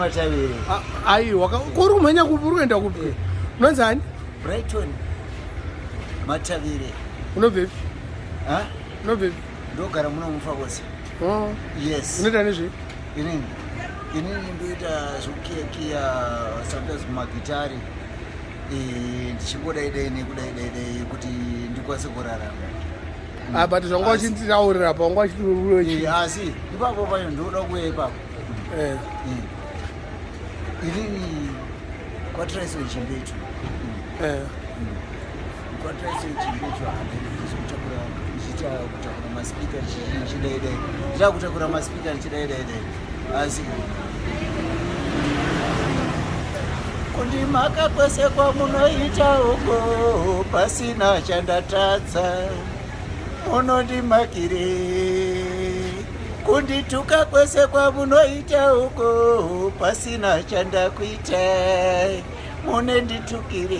Matavire. Aiwa, kuri kumhanya kupi? Uri kuenda kupi? Eh. Unonzi ani? Brighton Matavire. Unobvepi? Ha? Unobvepi? Ndogara muno muFakosi. Oh. Yes. Unoita nezvei? Inini. Inini ndoita zvekukiyakiya sometimes magitari. Eh, ndichingodai dai nekudai dai dai kuti ndikwanise kurarama. Ah, but zvanga uchinditaurira pa wanga uchiti eh, asi ipapo pacho ndoda kuuya ipapo. Eh. Inini kwaTraiso Chimbetu. Eh. KwaTraiso Chimbetu kutakura ndichiita kutakura maspika ndichidai dai. Ndichida kutakura maspika ndichidai dai dai. Asi kundimaka kwese kwamunoita uko pasina chandatadza munondimakirei Kundituka kwese kwamunoita uko pasina chandakuita munenditukire.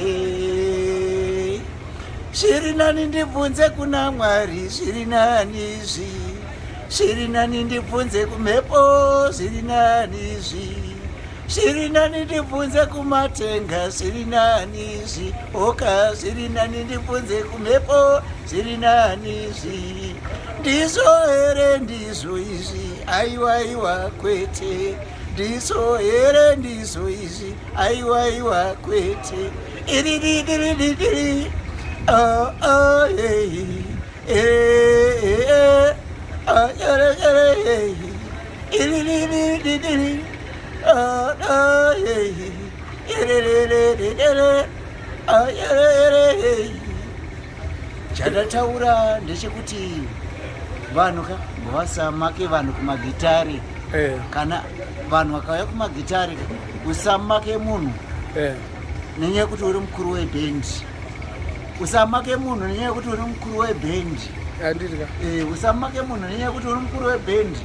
Zviri nani ndibvunze kuna Mwari, zviri nani izvi. Zviri nani ndibvunze kumhepo, zviri nani izvi. Zviri nani ndibvunze kumatenga, zviri nani izvi. Oka, zviri nani ndibvunze kumhepo, zviri nani izvi. Ndizvo here ndizvo izvi, aiwa aiwa kwete. Ndizvo here ndizvo izvi, aiwa aiwa kwete. Iri iri iri iri, oh oh hey, eh eh, oh eh eh, iri iri iri iri, oh oh hey, iri iri iri iri, oh eh eh. Chandataura ndechekuti vanhu ka ngavasamake vanhu kumagitare eh. Kana vanhu vakauya kumagitare usamake munhu eh. Nenyaya yekuti uri mukuru webhendi, usamake munhu nenyaya yekuti uri mukuru webhendi. Eh, usamake munhu nenyaya yekuti uri mukuru webhendi,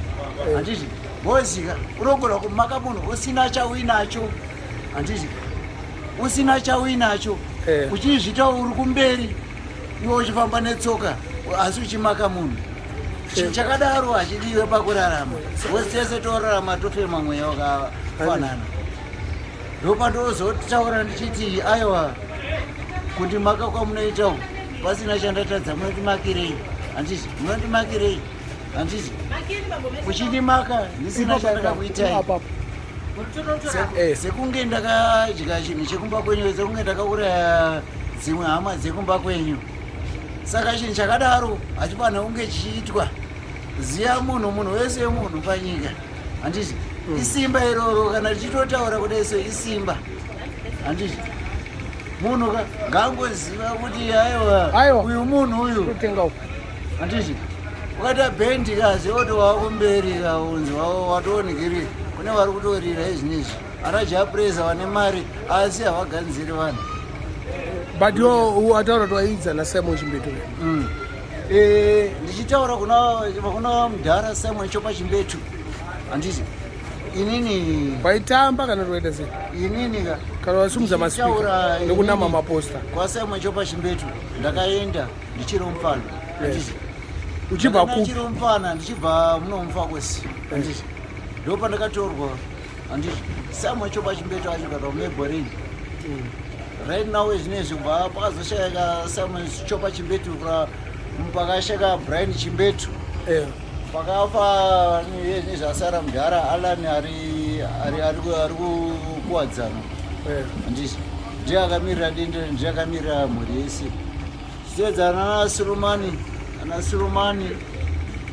handiti? Bozika unogona kumaka munhu usina chauinacho, handiti? Usina chauinacho uchizvita uri kumberi, iwe uchifamba netsoka asi uchimaka munhu. Chinhu chakadaro hachidiwe pakurarama. Wose tese torarama tofema mweya wakafanana. Ndopandozotaura ndichiti aiwa, kundimaka kwamunoita uku pasina chandatadza, munondimakirei? Handiti munondimakirei? Handiti uchindimaka ndisina chandakakuitai? Sekunge ndakadya chinhu chekumba kwenyu, sekunge ndakauraya dzimwe hama dzekumba kwenyu. Saka chinhu chakadaro hachifanira kunge chichiitwa. Ziya munhu, munhu wese munhu panyika, handiti? Isimba iroro, kana tichitotaura kudai so isimba, handiti? Munhu ka ngaangoziva kuti aiwa, uyu munhu uyu, handiti? Ukaita bhendi kazi oti wakumberi kaunzi watoonekeri kune vari kutorira izvinizvi, ana Japreza vane mari asi havaganziri vanhu. But yo wataura kuti waidza naSimon Chimbetu? Eh, ndichitaura kuna mudhara Simon Chopa Chimbetu, handiti? Inini waitamba kana kuti waita sei? Inini ka Kana wasimudza maspika nekunama maposta? KwaSimon Chopa Chimbetu ndakaenda ndichiri mufana, handiti? Uchibva kupi? Ndichiri mufana, ndichibva muno muFakosi, handiti? Ndo pandakatorwa, handiti? Simon Chopa Chimbetu acho kana umeborini right now izvinezvi, kubva pakazoshayika Simon Chopa Chimbetu, pakashayika Brian Chimbetu, pakafa nezvasara mudhara Alan ari kuwadzana, handiti? Ndiye akamirira dendere, ndiye akamirira mhuri yese. Zvichedzana ana Surumani, ana Surumani,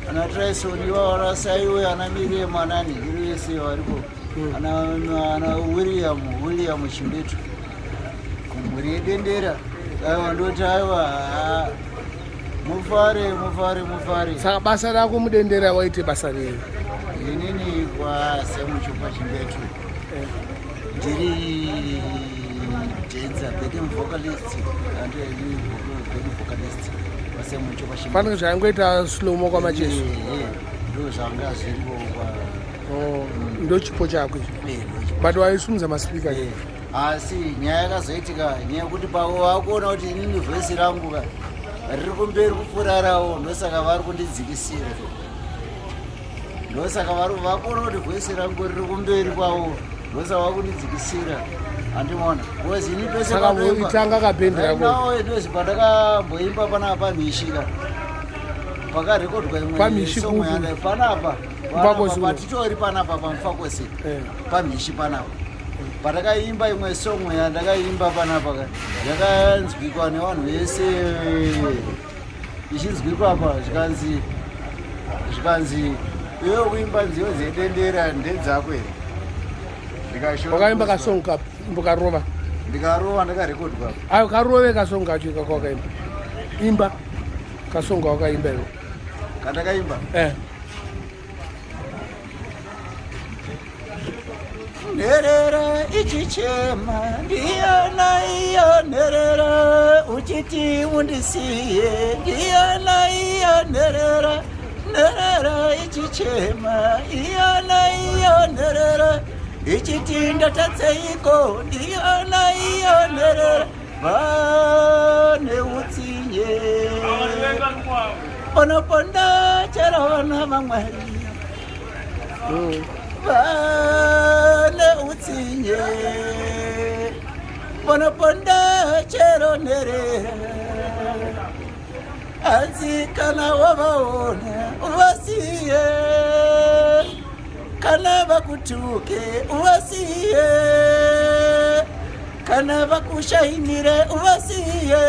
ana Tryson ivavo, ana Saiwe, ana Miriam, anani iri vese variko, ana William Chimbetu, kumhuri yedendera. Aiwa, ndoti aiwa, mufare, mufare, mufare. Saka basa rako mudendera waite basa rei? Inini kwaSimon Chopa Chimbetu ndiri dancer, backing vocalist, andiri backing vocalist kwaSimon Chopa Chimbetu. Panenge zvaangoita slomo kwamacheso? Ndo zvanga zviripo kwa Oh, ndo chipo chako icho? But waisumudza maspika? Asi nyaya yakazoitika, nyaya yekuti pavo vakuona kuti inini voice rangu ka riri kumberi kupfuura ravo, ndosaka vari kundidzikisira. Ndosaka vari vakuona kuti voice rangu riri kumberi kwavo. Ndosa wakundidzikisira handimaona because ini pese Saka itanga kabhendi rako. rako ndozi pandakamboimba panapa pamhishi ka pakarekodwa imwe Pamhishi song kupi? yanga panapa Mufakose panapa uno. patitori panapa pamufakose Eh. pamhishi panapa patakaimba imwe song yandakaimba panapa ka yakanzwikwa nevanhu vese ichinzwikwa apa zvikanzi zvikanzi iwe kuimba nziyo dzedendera ndedzako here Ndikashora Wakaimba kuzwa. kasong kapi imbokarova. Ndikarova ndakarekodwa. Ayo karove kasong kacho ikako wakaimba. Imba kasong wakaimba iko. Kandakaimba. Eh. Nherera ichichema ndiyana iyo nherera uchiti undisiye ndiyana iyo nherera nherera ichichema iyana iyo nherera ichiti ndatatseiko ndiyana iyo nherera vane utsinye panoponda chero vana vamwari vane utsinye vanoponda chero nherera hanzi kana wavaona uvasiye kana vakutuke uvasiye kana vakushainire uvasiye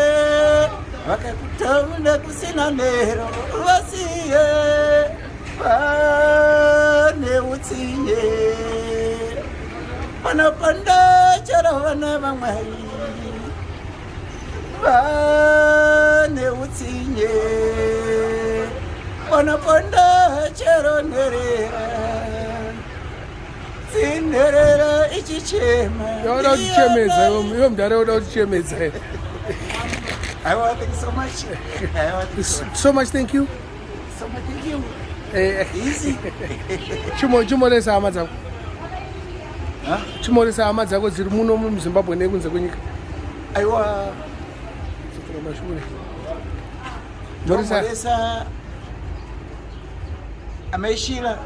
vakakutonda kusina mero uvasiye vane utsinye vanoponda chero vana vamwari vane utsinye vanoponda chero nherera dzinherera ichichema. Yoda kutichemedza iwe mudhara yoda kutichemedza. Aiwa, thank you so much. Aiwa, thank you so much. So much thank you. So much thank you. Eh, Easy. chimo chimoresa hama dzako. Huh? Chimoresa hama dzako dziri muno muZimbabwe nekunze kwenyika. Aiwa, Dzokera mashure. Moresa. Moresa amaishira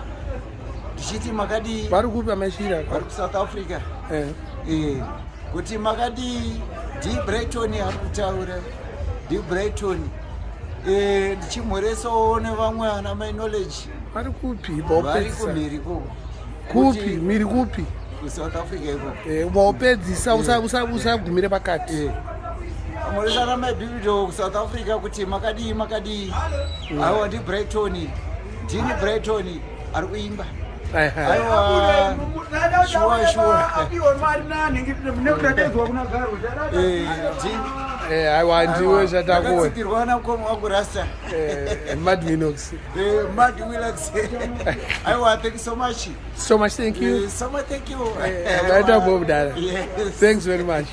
ndichiti makadii Vari kupi amaishira? vari kuSouth Africa. Eh. Eh, kuti makadii D Brighton ari kutaura D Brighton. Eh, ndichimhoresawo nevamwe ana my knowledge Vari kupi? vari Vaupedzisa. kumhiri ikoko. Kupi? Kuti- Mhiri kupi? kuSouth Africa ikoko. Eh, vaupedzisa usagumire pakati. Eh. Mhoresana mai Bibido kuSouth Africa kuti makadii makadii. Aiwa ndi Brighton. Ndini Brighton ari kuimba. Aiwa. Shuwa shuwa. Eh, Eh, aiwa ndiwe zvatakuwe. Ndakatsigirwa namukoma wangu Rasta. Eh, Mad Minox. Eh, Mad Willax. Aiwa, thank you so much. So much thank you. Eh, so much thank you. Vaita bo mudhara. Yes. Thanks very much.